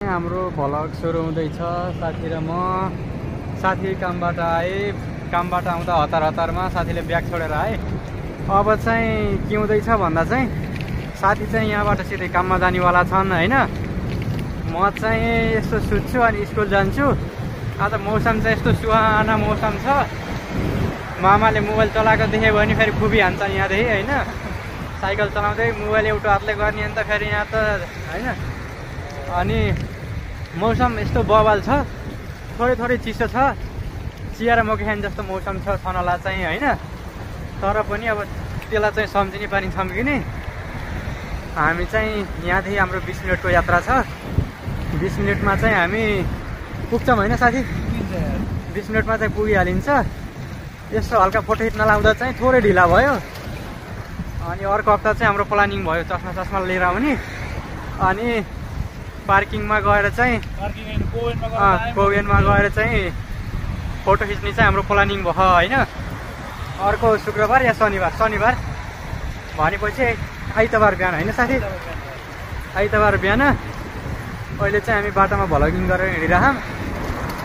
हाम्रो भ्लग सुरु हुँदैछ। साथी र म साथी कामबाट आउँदा हतारमा साथीले ब्याग छोडेर आए। अब चाहिँ के हुँदैछ भन्दा चाहिँ साथी चाहिँ यहाँबाट सिधै काममा जानेवाला छन् हैन। म चाहिँ यस्तो सुत्छु अनि स्कुल जान्छु। आज मौसम चाहिँ यस्तो सुहाना मौसम छ। मामाले मोबाइल चलाएको देख्यो भने फेरि खुबी हान्छन् यहाँदेखि हैन। साइकल चलाउँदै मोबाइल एउटा हातले गर्ने अन्त फेरि यहाँ त हैन। अनि मौसम यस्तो बवाल छ, थोरै चिसो छ, चिया र मकै खाने जस्तो मौसम छ छनला चाहिँ हैन। तर पनि अब त्यसलाई चाहिँ सम्झिने पानी सम्झिने। हामी चाहिँ यहाँदेखि हाम्रो 20 मिनटको यात्रा छ। 20 मिनटमा चाहिँ हामी पुग्छौँ हैन साथी। 20 मिनटमा चाहिँ पुगिहालिन्छ। यस्तो हल्का फोटो खिच्न लाउँदा चाहिँ थोरै ढिला भयो। अनि अर्को हप्ता चाहिँ हाम्रो प्लानिङ भयो चस्मा लिएर आउने। अनि पार्किङमा गएर चाहिँ कोवेनमा गएर चाहिँ फोटो खिच्ने चाहिँ हाम्रो प्लानिङ भयो हैन। अर्को शुक्रबार या शनिबार भनेपछि आइतबार बिहान हैन साथी। आइतबार बिहान अहिले चाहिँ हामी बाटोमा भ्लगिङ गरेर हिँडिरहौँ।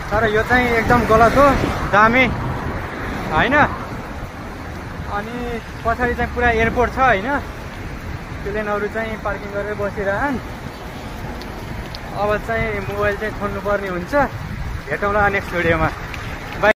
तर यो चाहिँ एकदम गलत हो, दामी हैन। अनि पछाडि चाहिँ पुरा एयरपोर्ट छ हैन। प्लेनहरू चाहिँ पार्किङ गरेर बसिरहन्। अब चाहिँ मोबाइल चाहिँ छोड्नुपर्ने हुन्छ। भेटौँला नेक्स्ट भिडियोमा।